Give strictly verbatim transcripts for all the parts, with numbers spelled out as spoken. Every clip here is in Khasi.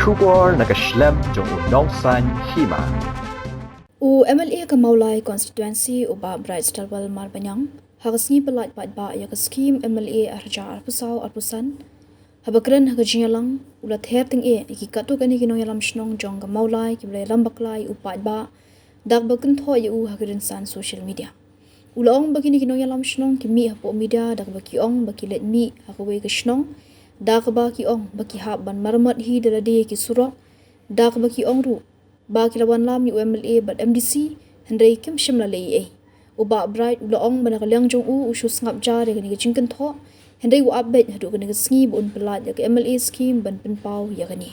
Khubor na ka shlem jong u Nongsaiñ Hima. U M L A ka Mawlai Constituency u Bah Brightstarwell Marbaniang ha ka sngi pyllait paidbah ïa ka skhim M L A arhajar arphew saw arphew san. Haba kren ha ka jingïalang, u la ther tyngeh ïa ki katto katne ki nongïalam shnong jong ka Mawlai kiba la ïalam bakla ïa u paidbah da kaba kynthoh ïa u ha ki rynsan social media. U la ong ba kine ki nongïalam shnong ki mih hapoh media da kaba ki ong ba ki leit mih ha kawei ka shnong da kaba ki ong ba ki hap ban maramot hi da lade ïa ki surok, da kaba ki ong ruh ba ki la wanlam ïa u M L A bad M D C, hynrei kim shym la leh ei ei. U Bah Bright u la ong ba na ka liang jong u, u shu sngap jar ïa kane ka jingkynthoh, hynrei u ap beit haduh kane ka sngi ba un pyllait ïa ka M L A scheme ban pynpaw ïa kane.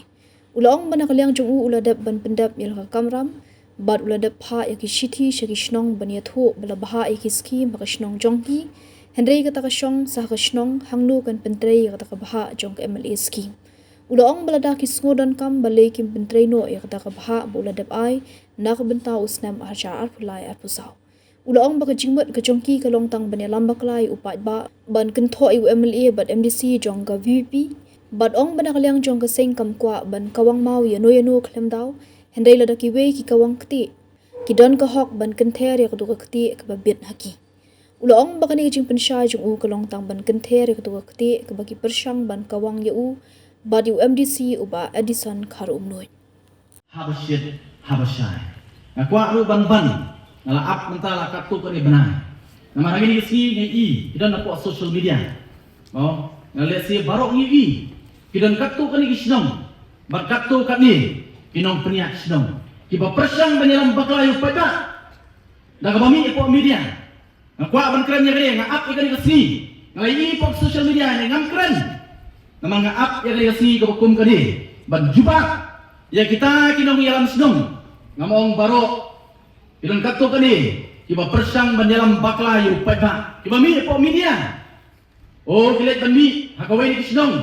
U la ong ba na ka liang jong u, u la dep ban pyndep ïa la ka kamram bad u la dep phah ïa ki shithi sha ki shnong ban ïathuh ba la bhah ïa ki scheme ha ka shnong jong ki, hynrei kata ka shong sa ha ka shnong hangno kan pyntrei ïa kata ka bhah jong ka M L A scheme. U la ong ba lada ki sngew donkam balei kim pyntrei noh ïa kata ka bhah ba u la dep ai na ka bynta u snem arhajar arphew lai arphew saw. U la ong ba ka jingmut ka jong ki ka long tang ban ïalam bakla ïa u paidbah, ban kynthoh ïa u M L A bad M D C jong ka V P P, bad ong ba na ka liang jong ka seng kam kwah ban kawang maw ïano ïano khlem daw, hynrei lada kiwei ki kawang ktieh, ki don ka hok ban kynther ïa kato ka ktieh kaba bit ha ki. U la ong ba kane ka jingpynshai jong u ka long tang ban kynther ïa kato ka ktieh kaba ki pyrshang ban kawang ïa u bad ïa u M D C u Bah Edison Kharumnuid. Haba shit, haba shai. Nga kwah ruh ban ban, nga la ap mynta la katto katne bnai. Namar ha kine ki sngi nga ïohi, ki don hapoh social media. Oh, nga leh shi baroh ngi ïohi, ki don katto katne ki shnong bad katto katne ki nongpynïaid shnong kiba pyrshang ban ïalam bakla ïa u paidbah da kaba mih hapoh media. Nga kwah ban kren ïa kane, nga ap ïa kane ka sngi. Nga la ïohi hapoh social media ne ngam kren. Namar nga ap ïa kane ka sngi kaba kum kane ban jubab ïa kita ki nongïalam shnong. Ngam ong baroh, ki don katto katne kiba pyrshang ban ïalam bakla ïa u paidbah, kiba mih hapoh media. Oh, ki leit ban mih ha kawei na ki shnong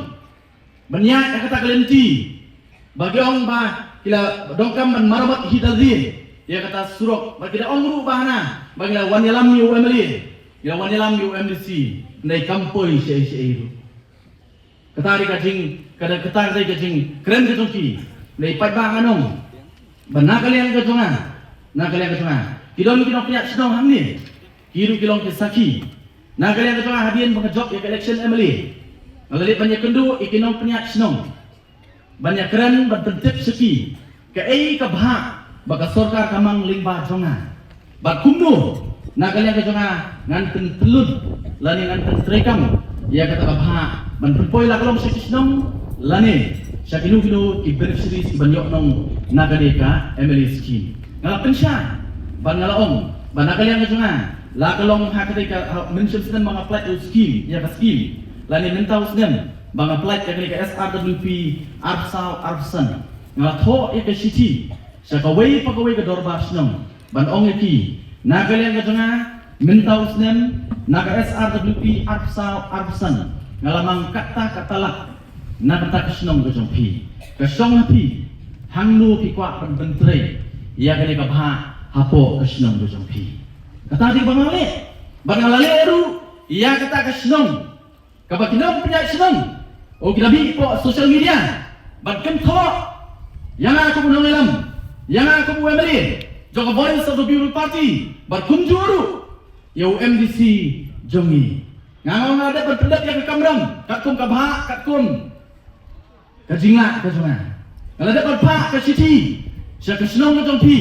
ban ïaid ha kata ka lynti ba ki ong ba ki la donkam ban maramot hi da lade ïa kata surok, ba ki la ong ruh ba hana ba ki la wan ïalam ïa u M L A, ki la wan ïalam ïa u M D C. Hynrei kam poi shaei shaei ruh. Kata dei ka jing, kata, kata dei ka jingkren ka jong ki. Hynrei paidbah, ngan ong ba na ka liang ka jong nga, na ka liang ka jong nga, ki don ki nongpynïaid shnong hangne, ki ruh ki long ki sakhi. Na ka liang ka jong nga, hadien ba nga jop ïa ka election M L A, nga la leit ban ïakynduh ïa ki nongpynïaid shnong ban ïakren, ban pyntip sha ki kaei ka bhah ba ka sorkar ka mang lyngba jong nga. Bad kumno na ka liang ka jong nga ngan pyntlun lane ngan pyntreikam ïa kata ka bhah ban pynpoi la ka long sha ki shnong lane sha kino kino ki beneficiaries kiban ïoh nong na kane ka M L A scheme. Nga la pynshai bad nga la ong ba na ka liang ka jong nga, la ka long ha kata ka, ha, mynshwa snem ba nga pynlait ïa u scheme, ïa ka scheme, lane mynta u snem ba nga pynlait ïa kane ka S R W P arphew saw arphew san, nga la thoh ïa ka shithi sha kawei pa kawei ka dorbar shnong ban ong ïa ki, na ka liang ka jong nga, mynta u snem na ka S R W P arphew saw arphew san, nga la mang katta katta lak na kata ka shnong ka jong phi, ka shong ha phi, hangno phi kwah ban pyntrei ïa kane ka bhah hapoh ka shnong ka jong phi. Kata dei ba nga la leh. Bad nga la leh ruh ïa kata ka shnong kaba ki nongpynïaid shnong, oh, ki la mih hapoh social media ban kynthoh ïa nga kum u nongïalam, ïa nga kum u M L A jong ka Voice of the People Party, bad kumjuh ruh ïa u M D C jong ngi. Nga, nga, nga la dep ban pyndep ïa ka kamram katkum ka bhah, katkum ka jinglah ka jong nga. Nga la dep ban phah ka shithi sha ka shnong ka jong phi,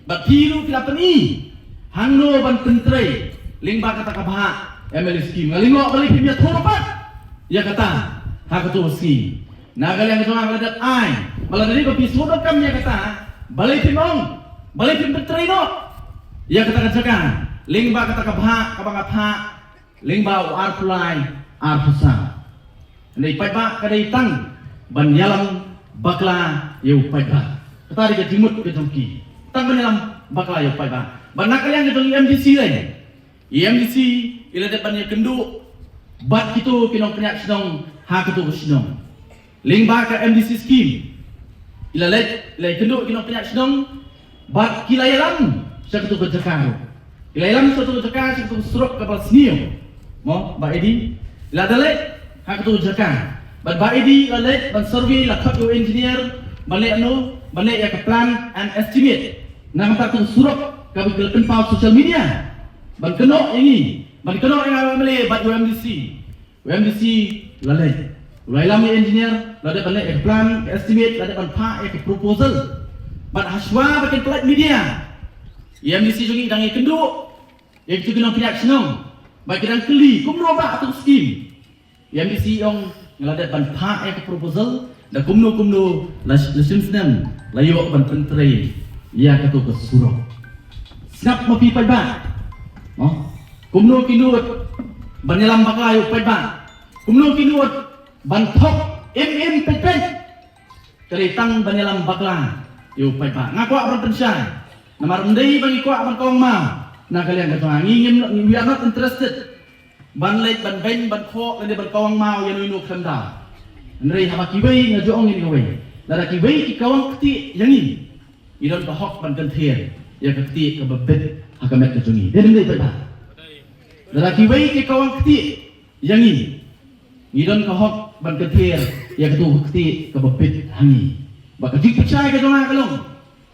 bad phi ruh phi la pyni hangno ban pyntrei lyngba kata ka bhah M L A scheme. Nga lyngngoh balei phim ïathuh pat ïa kata ha kato ka sngi. Na ka liang ka jong nga, nga la dep ai, ba lada dei ba phi sngewdonkam ïa kata, balei phim ong, balei phim pyntrei noh ïa kata ka jaka lyngba kata ka bhah kaba nga phah lyngba u arphew lai arphew saw. Hynrei paidbah, ka dei tang ban ïalam bakla ïa u paidbah. Kata dei ka jingmut ka jong ki, tang ban ïalam bakla ïa u paidbah. Bad na ka liang ka jong i M D C lei, i M D C i la dep ban ïakynduh bad kito ki nongpynïaid shnong ha kito ki shnong lyngba ka M D C scheme. I la leit, i la ïakynduh ki nongpynïaid shnong bad ki la ïalam sha kato ka jaka ruh. Ki la ïalam sha kato ka jaka, sha kato ka surok kaba sniew. Mo, Bah Edi, i la da leit ha kato ka jaka. Bad Bah Edi i la leit ban survey, la khot ïa u engineer, Ban leh no, ban leh ïa ka plan and estimate. Na ka bynta ka surok kaba ki la pynpaw social media. Ban kynnoh ïa ngi, ban kynnoh ïa nga M L A bad U M D C. U M D C la leh. U la ïalam ïa engineer, la dep ban leh ïa ka plan, ka estimate, la dep ban phah ïa ka proposal. Bad hashwa ba kin pynlait media, U M D C jong ngi dang ïakynduh ïa kitu ki nongpynïaid shnong. Bad ki dang kylli kumno ba tu skim. U M D C ong nga la dep ban phah ïa ka proposal da kumno kumno la sh- la shim snem la ïoh ban pyntrei ïa katu ka surok. Sngap ma phi paidbah. Mo? Kumno ki nud ban ïalam bakla ïa u paidbah. Kumno ki nud ban thok im im peit peit. Ka dei tang ban ïalam bakla ïa u paidbah. Nga kwah ban pynshai. Namar ym dei ba ngi kwah ban kawang maw na ka liang ka jong nga. Ngi ngim, we are not interested ban leit ban beiñ ban khoh lane ban kawang maw ïa uno uno khlem daw. Hynrei haba kiwei, nga ju ong ïa kiwei, lada kiwei ki kawang ktieh ïa ngi, ngi don ka hok ban kynthier ïa ka ktieh kaba bit ha ka met ka jong ngi. Dei ne ym dei paidbah? Lada kiwei ki kawang ktieh ïa ngi, ngi don ka hok ban kynthier ïa katu ka ktieh kaba bit ha ngi. Ba ka jingpynshai ka jong nga ka long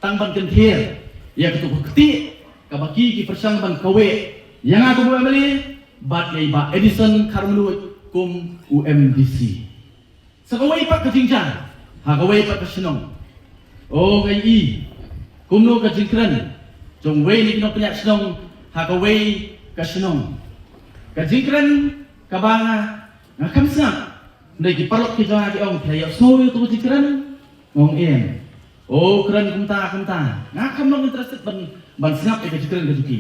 tang ban kynthier ïa katu ka ktieh kaba ki ki pyrshang ban kaweh ïa nga kum u M L A bad ïa i Bah Edison Kharmnuid kum u M D C. Sa kawei pat ka jingjia ha kawei pat ka shnong. O, nga i kumno ka jingkren jong wei na ki nongpynïaid shnong ha kawei ka shnong. Ka jingkren kaba nga, nga kham sngap. Hynrei ki paralok ki jong nga ki ong, phi la ïohsngew ïa uto u jingkren? Nga ong em. O, kren kumta kumta. Nga kham long interested ban, ban sngap ïa ka jingkren ka jong ki.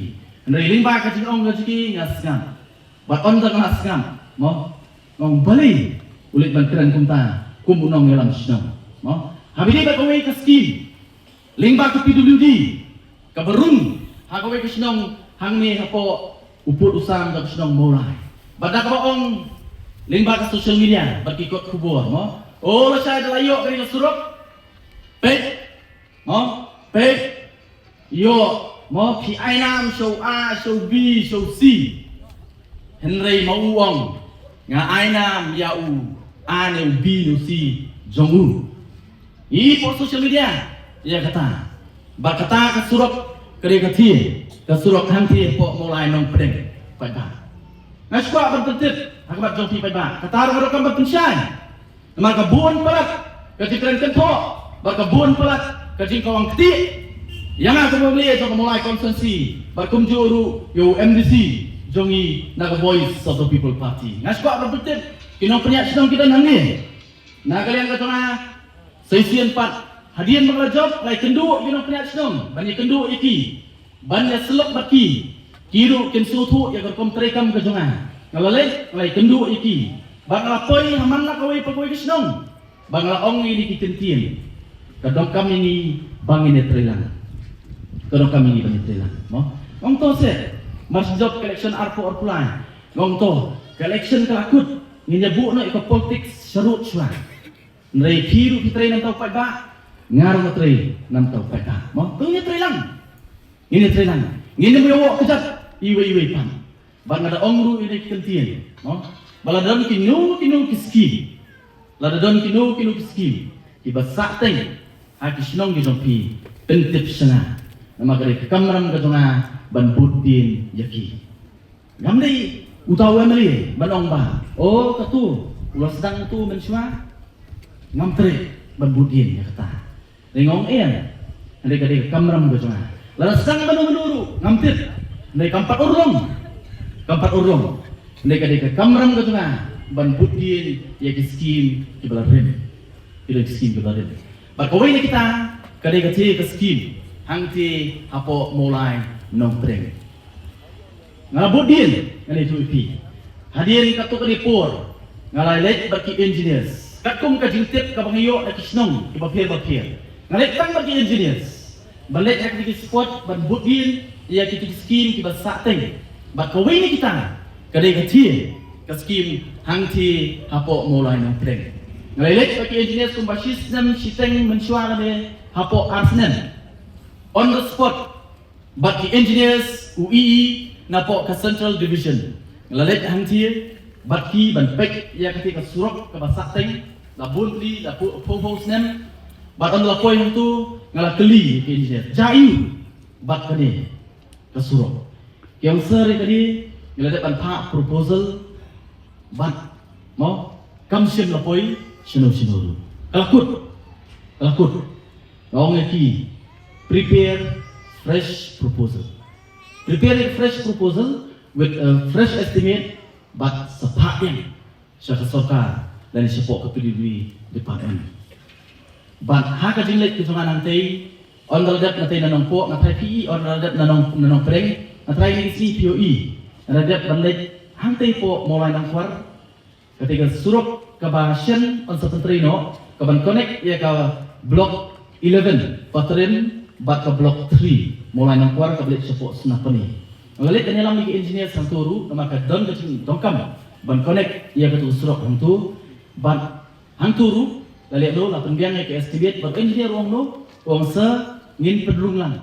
Hynrei lyngba ka jingong ka jong ki nga sngap. Bad ynda nga la sngap, mo, nga ong balei u leit ban kren kumta kum u nongïalam shnong. Mo, haba ïadei bad kawei ka skim lyngba ka P W D kaba rung ha kawei ka shnong hangne hapoh u pud u sam jong ka shnong Mawlai. Bad da kaba ong lyngba ka social media bad ki kot khubor, mo, o, lashai da la ïoh kane ka surok. Peit, mo, peit, ïoh, mo, phi ai nam sha u A, sha u B, sha u C. Hynrei ma u ong, nga ai nam ïa u A ne u B ne u C jong u. Ïa post social media ïa kata. Ba kata ka surok ka dei ka thie, ka surok hangthie hapoh Mawlai Nongpdeng. Paidbah, nga shu kwah ban pyntip ha khmat jong phi paidbah. Kata ruh ka dei ka ban pynshai. Namar ka bun palat ka jingkren kynthoh bad ka bun palat ka jingkawang ktieh ïa nga kum u M L A jong ka Mawlai constituency bad kumjuh ruh ïa u M D C jong ngi na ka Voice of the People Party. Nga shu kwah ban pyntip, ki nongpynïaid shnong ki don hangne. Na ka liang ka jong nga, sa shisien pat, hadien ba nga la jop, nga la ïakynduh ïa ki nongpynïaid shnong ban ïakynduh ïa ki, ban ïasyllok bad ki. Ki ruh kin sngewthuh ïa ka rukom treikam ka jong nga. Nga la leit, nga la ïakynduh ïa ki. Bad nga la poi ha man la kawei pa kawei ka shnong, ba nga la ong ïa ki ktien. Ka donkam ïa ngi ba ngin ïatreilang. Ka donkam ïa ngi ba ngin ïatreilang, mo? Ong to se, mar shu jop ka election arphew arphew lai, ong to, ka election ka la kut, ngin ïa buh noh ïa ka politics sharud shuwa. Hynrei phi ruh phi trei namar u paidbah, nga ruh nga trei namar u paidbah, mo? To ngin ïatreilang. Ngin ïatreilang. Ngin ym ïa woh kjat iwei iwei pat. Bad nga da ong ruh ïa ki ktien, mo? Ba lada don kino kino ki skim, lada don kino kino ki skim kiba sahteng ha ki shnong ki jong phi, pyntip sha nga. Namar ka dei ka kamram ka jong nga ban bud dien ïa ki. Ngam dei uta u M L A ban ong ba, o, katu u la sdang utu mynshuwa. Ngam treh ban bud dien ïa kata. Dei, nga ong em. Hynrei ka dei ka kamram ka jong nga. Lada sdang mano mano ruh ngam tip. Hynrei kam pat urlong. Kam pat urlong. Hynrei ka dei ka kamram ka jong nga ban bud dien ïa ki skim kiba la rim. Ki dei ki skim kiba la rim. Bad kawei na kita ka dei ka thie ka skim hangthie hapoh Mawlai Nongpdeng. Nga la bud dien, ngan ïathuh ïa phi. Hadien katto katne por nga la leit bad ki engineers. Katkum ka jingtip kaba nga ïoh na ki shnong kiba pher ba pher, nga leit tang bad ki engineers ban leit ha kine ki spot ban bud dien ïa kine ki skim kiba sahteng. Bad kawei na kita ka dei ka thie ka skim hangthie hapoh Mawlai Nongpdeng. Nga la leit bad ki engineers kumba shi snem shiteng mynshuwa lane hapoh ar snem. On the spot, bad ki engineers, u E E napoh ka Central Division. Nga la leit hangthie bad ki ban peit ïa kata ka surok kaba sahteng, la bun tylli, la phew, phew, phew snem. Bad ynda la poi hangto nga la kylli ïa ki engineer, jia aiu bad kane ka surok. Ki ong sir, ïa kane ngi la dep ban phah proposal bad mo kam shym la poi shano shano ruh. Ka la kut, ka la kut. Nga ong ïa ki, prepare fresh proposal. Prepare a fresh proposal with a fresh estimate bad sa phah ïa sha ka sorkar lane shapoh ka P W D department. Bad ha ka jingleit ka jong nga hangtei, ynda la dep hangtei na Nongpoh, nga tharai phi i, ynda la dep na Nong, na Nongpdeng, nga tharai ne sngi phi ïohi, ynda la dep ban leit hangtei hapoh Mawlai Nongkwar, kata ka surok kaba shen yn sa pyntrei noh, kaban connect ïa ka block eleven Patrim bad ka block three Mawlai Nongkwar kaba leit shapoh Snapani. Nga leit ban ïalam ïa ki engineer hangto ruh, namar ka don ka jingdonkam ban connect ïa kato ka surok hangto. Bad hangto ruh la leh noh, la pynbiang ïa ka estimate, bad engineer u ong noh, u ong sir, ngin pynrung lang.